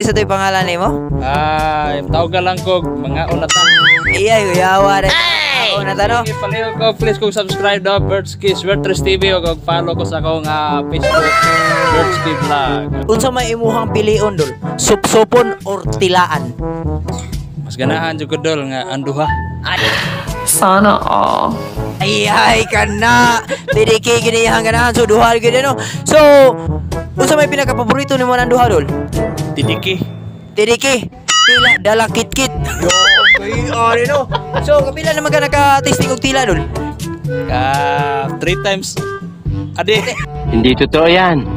Sa to'y pangalan nimo? Ah, tawag ka lang ko mga unata. Iya, kuyawa rin. Ako na tano. Palihog ko, please kung subscribe do Birds Kiss Wertres TV o kung follow ko sa akong Facebook, Birds Vlog. Unsa may imuhang pilion, dol? Supsupon or tilaan? Mas ganahan jud ko, dol, nga anduha. Sana all. Ay ay kana. Dili kay gini ang ganahan, so duha gid, no. So unsa may pinaka-paborito nimo nang duha, dol? Tidiki. Tidiki. Tila dala kit-kit. Yo, okay, ari no. So kapila naman ka naka-tasting og tila, dol? Ka three times a day. Hindi totoo yan.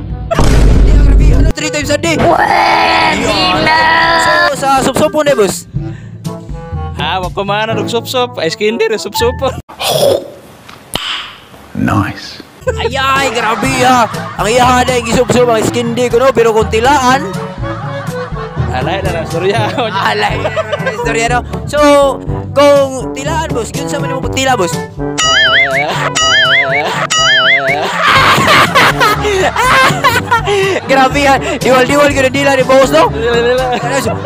Di ang grabe, ano, three times a day? Pwede na. So sa supsupon eh, boss. Ah, wa pa man og sup-sup, ice candy re sup-supon. Nice. Ay ay, grabe ha. Ang iya na yung gisupsup ang skindy ko, no, pero kung tilaan, Alay na lang storya. Alay, istorya, no. So, kung tilaan, boss, yun sa man mo pagtila, boss. Grabe yan. Diwal-diwal gyud ang dila ni boss, no?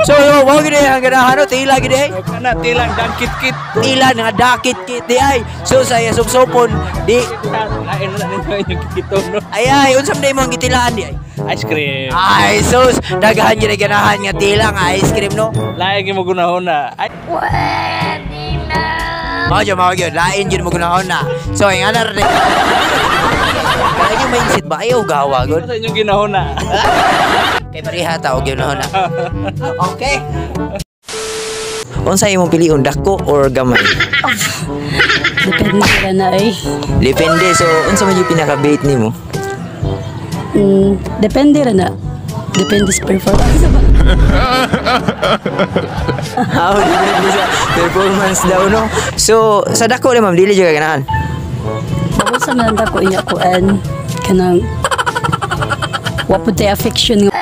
So, mao gyud ang ganahan, no? Tila gyud eh. Kana tilang dangkit-kit. Tila nga dakit kit di ay. So, sa supsupon, di Lain na ninyo inyong kikito, no. Ay ay, unsam day mo ang gitilaan di ay? Ice cream. Ay, sus, daghan gyud ang ganahan nga tila nga ice cream, no? Lain gyud mo gunahon na. Ay, Mao jud, mao jud, lain jud mo gunahon na. So, ang anar rin. Kaya yung mindset ba? Ayaw gawa, gud. Sa inyong ginahon na. Kay pareha ta og ginahon na. Okay. Unsa imong pilion, dako or gamay? Depende ra na eh. Depende. So, unsa man yung pinaka-bait nimo? Depende ra na. Depende sa performance ba? Ah, depende sa performance daw, no? So, sa dako ni ma'am, dili jud ka ganahan. Bako sa man dako inya kuan kanang wa pud tay affection nga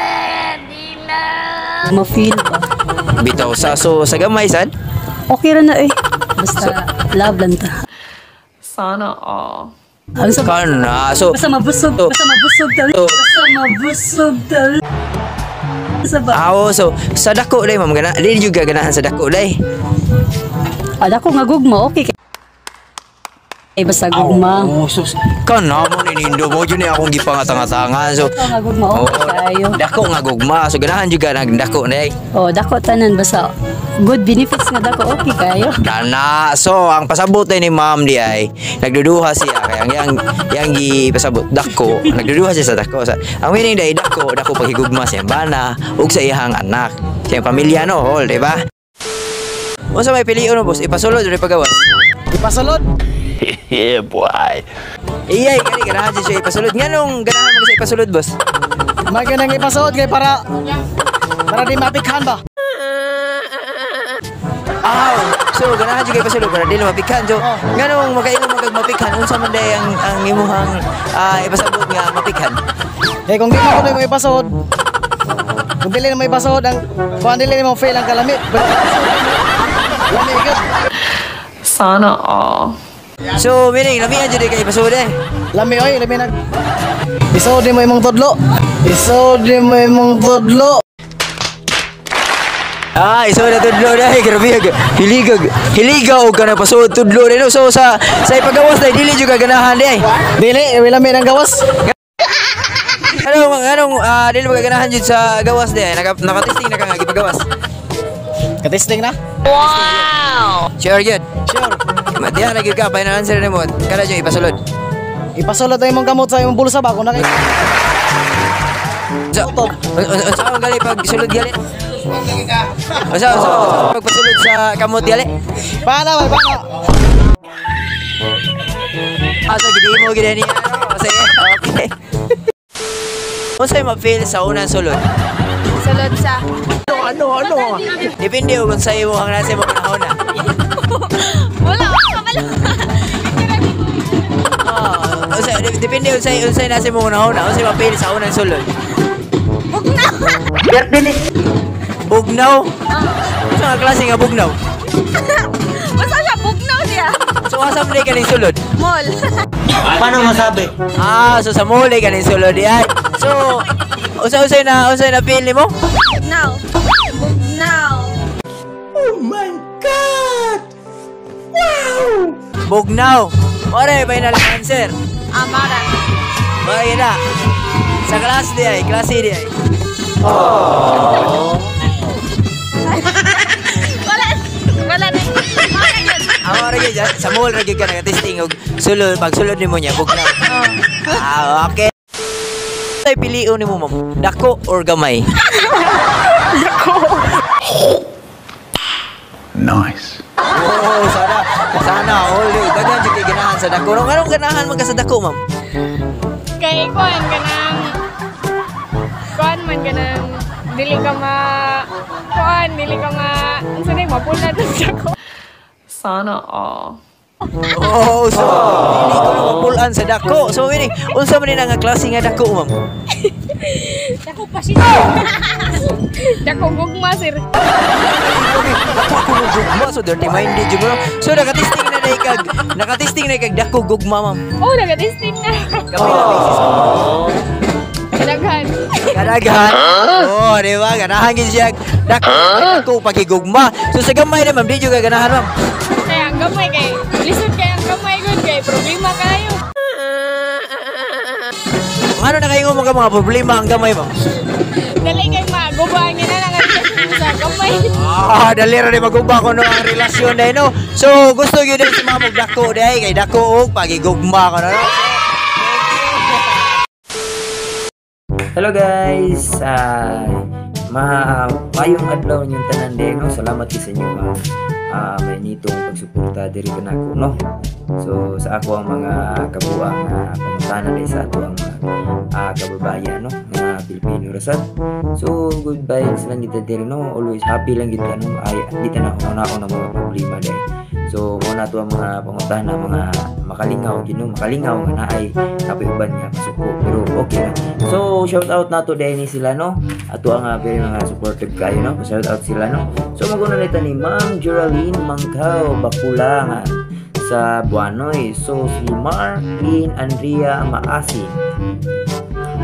ma-feel ba. Bitaw sa, so sa gamay sad? Okay ra na eh. Basta love lang ta. Sana all. Ang sa Kana. So, basta mabusog, basta mabusog ta. Basta mabusog ta. Sa ba? Aw, so sa dako dai ma'am, gana dili jud ka ganahan sa dako dai. Ada ko nga gugma okay kay. Eh, basta gugma. Oh, sus. Kana mo ni nindo mo jud ni akong gipangatangatangan. So, Dako nga gugma okay kayo. Dako nga gugma. So ganahan jud ka nag dako dai. Oh, dako tanan basta good benefits nga dako okay kayo. Kana. So, ang pasabot ni ma'am di ay nagduduha siya kay ang yang yang gipasabot dako, nagduduha siya sa dako. Sa, ang meaning dai dako, dako paghigugma siya bana ug sa iyang anak. Siyang pamilya, no, all, di ba? Unsa may pilion mo, boss? Ipasulod o ipagawas? Ipasulod. Yeah, boy. Iyay, kani ganahan siya ipasulod. Nganong ganahan mo sa ipasulod, boss? May ganang ipasulod kay para di mapikhan ba? Aw, so ganahan jud kay ipasulod para dili mapikhan. So, nganong makaingon mo kag mapikhan, unsa man day ang imuhang ipasabot nga mapikhan? Eh kung di mo kuno mo ipasulod. Kung dili na mo ipasulod ang kung dili mo fail ang kalami. Lami gyud. Sana all. So, meaning lamian jud kay ipasulod eh. Lami oy, lami nag. Isuod mo imong tudlo. Isuod mo imong tudlo. Ah, iso na tudlo dai, grabe ag hiligag. Hiliga og kana pasuod tudlo dai, no. So sa ipagawas dai dili jud ka ganahan dai. Dili, lami ng gawas. Anong anong dili mo ka ganahan jud sa gawas dai? Naka testing na ka nga gipagawas? Katesting na? Sure gyud. Sure. Matiya na gyud ka final answer nimo. Kana jud ipasulod. Ipasulod na imong kamot sa imong bulsa ba kung naki. So, unsa ang gali pag sulod gali? Unsa pagpasulod sa kamot gali? Paano ba? Paano? Ah, so gidi mo gid niya. Sige, okay. Unsa ma-feel sa unang sulod? Sulod sa Ano? Depende kung sa imo ang nasa mo panahon na. Wala, wala pala. Oh, unsa depende unsay nasa mo panahon na, unsay ma-feel sa unang sulod? Bugnaw. Bugnaw. Unsa nga klase nga bugnaw? Basta siya, bugnaw siya. So asa man ka ning sulod? Mall. Ah, so sa mall ka ning sulod di ay. So unsay na feel nimo? Bugnaw. Bugnaw. Mao ra final answer. Ah, mao ra. Mao na. Sa klase di ay, klase di ay. Wala. Wala na. Mao ra yun. Amo ra gyud sa mall ra gyud ka naga-testing og sulod pag sulod nimo niya bugnaw. Ah, okay. Ay pilion nimo, ma'am. Dako or gamay? Dako. Nice. Oh, sana sana all daghan jud kay ganahan sa dako. Nganong ganahan man ka sa dako, ma'am? Kay kuan kanang kuan man kanang dili ka ma kuan dili ka ma unsa na mapula sa dako. Sana all. Oh, so dili ko na mapulan sa dako. So meaning, unsa man ni nga klase nga dako, ma'am? Dako pa siya. Dako gugma, sir. Dako ko gugma, so dirty minded jud mo. So nakatesting na day kag nakatesting na kag dako gugma, ma'am. Oh, nagatesting na. Kapila beses? Daghan. Kadaghan. Oh, di ba? Ganahan gid siya. Dako, dako pagigugma. So sa gamay na, ma'am, di jud ka ganahan, ma'am? Kaya ang gamay kay lisod kay ang gamay gud kay problema kayo. Ano na kayo mga problema ang gamay, ma'am? Dali kay maguba ang ina lang ang relasyon sa gamay. Ah, dali ra ni maguba ko no ang relasyon dai no. So gusto gyud si ma'am og dako dai kay dako og pagigugma ko no. Hello guys. Maayong adlaw ninyong tanan dai no. Salamat kay sa inyo may nitong pagsuporta diri kanako no. So sa ako ang mga kabuang pangutana dai sa ato ang mga kababayan no nga Pilipino rasad. So good vibes lang kita diri no, always happy lang kita no, ay di ta na una mga problema dai. So mo na to ang mga pangutana mga makalingaw gino, makalingaw nga naay kapoy uban nga masuko pero okay na. So shout out nato dai ni sila no. Ato ang very mga supportive kayo no. Shout out sila no. So maguna nita ni Ma'am Geraldine Mangkao Bakula nga sa Buanoy. So si Marlene Andrea Maasi,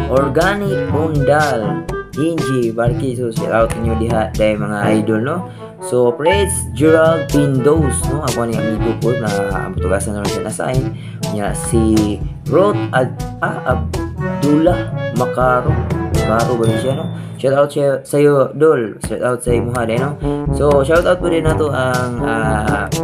Organic Undal, Inji Barki, so shout out niyo diha dai mga idol no. So Praise Gerald Pindos no, ako ni amigo ko na tugasan na siya na-assign niya si Ruth Abdullah Makaro. Makaro ba siya no? Shout out siya sa'yo, Dol. Shout out sa imuha din no. So shout out po din nato ang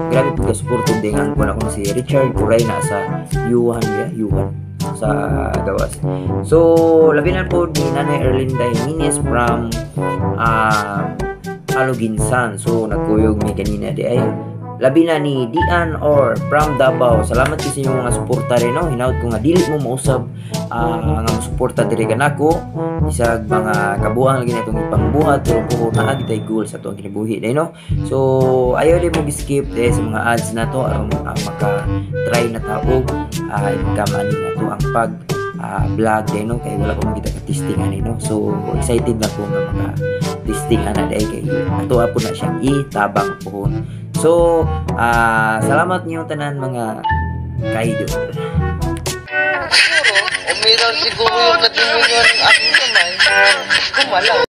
grabe po ka supportive din ang kuan ako si Richard Kuray na sa Yuhan ya, Yuhan sa gawas. So labi na po ni Nanay Erlinda Jimenez from Aloginsan. So nagkuyog mi kanina di ay. Labi na ni Dian or from Davao. Salamat kay sa inyong mga suporta rin no. Hinaut ko nga dili mo mausab nga suporta diri kanako. Isag mga kabuang lagi natong ipangbuhat pero puho naa gitay goal sa tuang kinabuhi dai no. So ayaw di mo skip dai sa mga ads nato aron maka-try na taog income ani nato ang pag vlog dai no kay wala pa man kita ka-testing ani no. So excited na ko nga maka-testing ana dai kay ato po na siyang itabang pohon. So salamat niyo tanan mga kaidol. Umilaw siguro yung kadimonyo ng aking kamay. Gumalaw.